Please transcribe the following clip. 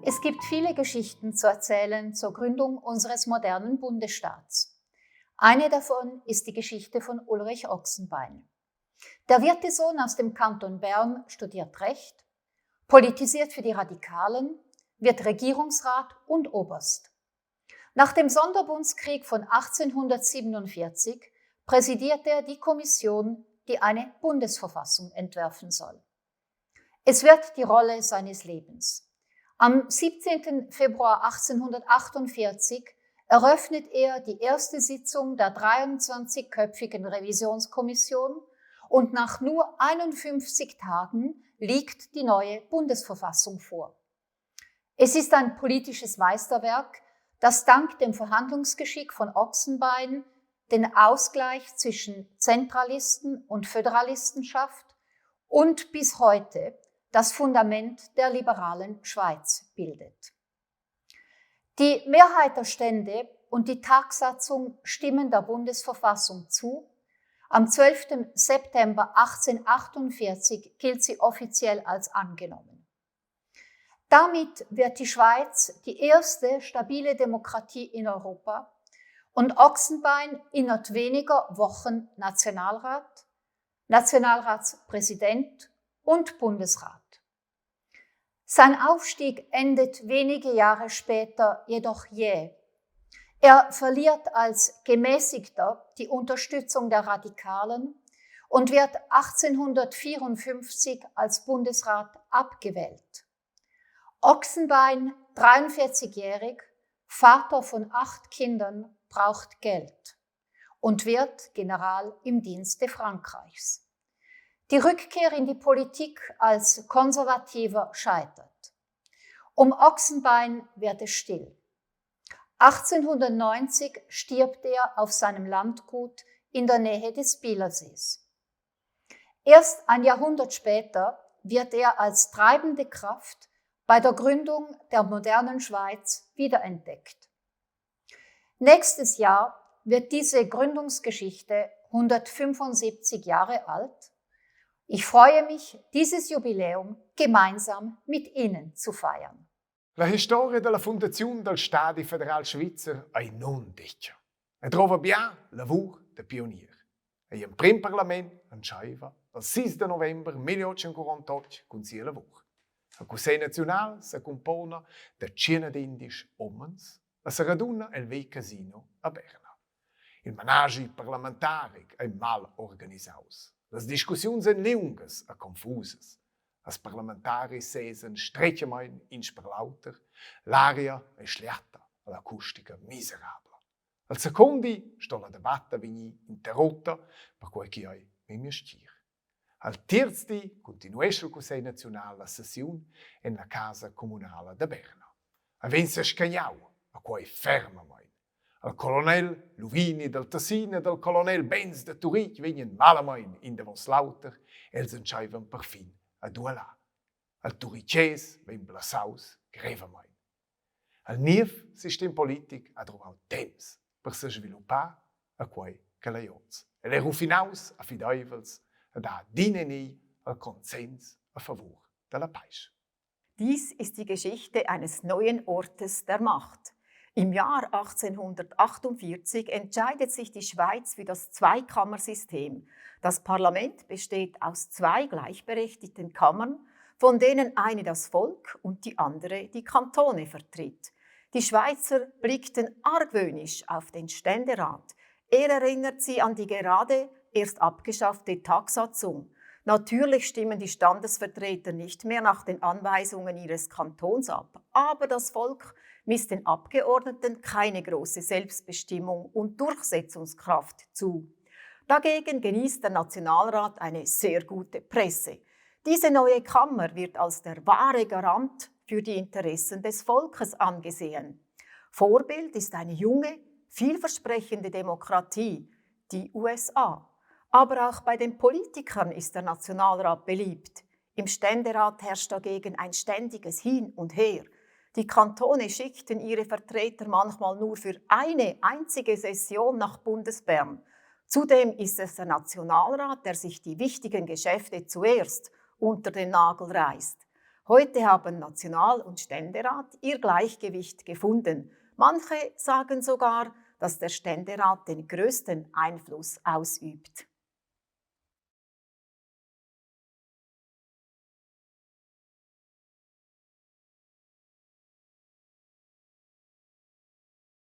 Es gibt viele Geschichten zu erzählen zur Gründung unseres modernen Bundesstaats. Eine davon ist die Geschichte von Ulrich Ochsenbein. Der Wirtesohn aus dem Kanton Bern studiert Recht, politisiert für die Radikalen, wird Regierungsrat und Oberst. Nach dem Sonderbundskrieg von 1847 präsidiert er die Kommission, die eine Bundesverfassung entwerfen soll. Es wird die Rolle seines Lebens. Am 17. Februar 1848 eröffnet er die erste Sitzung der 23-köpfigen Revisionskommission und nach nur 51 Tagen liegt die neue Bundesverfassung vor. Es ist ein politisches Meisterwerk, das dank dem Verhandlungsgeschick von Ochsenbein den Ausgleich zwischen Zentralisten und Föderalisten schafft und bis heute das Fundament der liberalen Schweiz bildet. Die Mehrheit der Stände und die Tagsatzung stimmen der Bundesverfassung zu. Am 12. September 1848 gilt sie offiziell als angenommen. Damit wird die Schweiz die erste stabile Demokratie in Europa und Ochsenbein innerhalb weniger Wochen Nationalrat, Nationalratspräsident und Bundesrat. Sein Aufstieg endet wenige Jahre später jedoch jäh. Er verliert als Gemäßigter die Unterstützung der Radikalen und wird 1854 als Bundesrat abgewählt. Ochsenbein, 43-jährig, Vater von acht Kindern, braucht Geld und wird General im Dienste Frankreichs. Die Rückkehr in die Politik als Konservativer scheitert. Um Ochsenbein wird es still. 1890 stirbt er auf seinem Landgut in der Nähe des Bielersees. Erst ein Jahrhundert später wird er als treibende Kraft bei der Gründung der modernen Schweiz wiederentdeckt. Nächstes Jahr wird diese Gründungsgeschichte 175 Jahre alt. Ich freue mich, dieses Jubiläum gemeinsam mit Ihnen zu feiern. La historia della fundaziun dal Stadi federal svizzer ei nundetga. E drova bia lavur da pionier. Igl emprim parlament entscheiva il 6 de november 1848 cun sia lavur. Il Cussegl naziunal se cumpona da 111 umens e se raduna el vegl casino a Berna. Il managi parlamentaric ei mal organisaus. Las discussiuns ein liungas e confusas. Las parlamentaris sesen stretgamein in sper l'auter, l'aria ei schliata e l'acustica miserabla. Al secund di sto la debatta vegnir interrutta, perquei ch'igl ei memia stgir. Al tierz di continuescha il Cussegl naziunal la sessiun en la casa communala da Berna. Ei vegn sescagnau, a quei fermamein. Al colonel Luvini dal Tessin ed al colonel Benz da Turitg vegnan malamain in davos l'auter, els entscheivan perfin a duelar. Al Turitgès vegn blassaus grevamein. Al niev sistem politic ha drovau temps per sesviluppar a quei ch'el ei oz. El ei rufinaus a fideivels ed ha adina en egl al consens a favur dalla paisch. Dies ist die Geschichte eines neuen Ortes der Macht. Im Jahr 1848 entscheidet sich die Schweiz für das Zweikammersystem. Das Parlament besteht aus zwei gleichberechtigten Kammern, von denen eine das Volk und die andere die Kantone vertritt. Die Schweizer blickten argwöhnisch auf den Ständerat. Er erinnert sie an die gerade erst abgeschaffte Tagsatzung. Natürlich stimmen die Standesvertreter nicht mehr nach den Anweisungen ihres Kantons ab, aber das Volk misst den Abgeordneten keine große Selbstbestimmung und Durchsetzungskraft zu. Dagegen genießt der Nationalrat eine sehr gute Presse. Diese neue Kammer wird als der wahre Garant für die Interessen des Volkes angesehen. Vorbild ist eine junge, vielversprechende Demokratie, die USA. Aber auch bei den Politikern ist der Nationalrat beliebt. Im Ständerat herrscht dagegen ein ständiges Hin und Her. Die Kantone schickten ihre Vertreter manchmal nur für eine einzige Session nach Bundesbern. Zudem ist es der Nationalrat, der sich die wichtigen Geschäfte zuerst unter den Nagel reißt. Heute haben National- und Ständerat ihr Gleichgewicht gefunden. Manche sagen sogar, dass der Ständerat den größten Einfluss ausübt.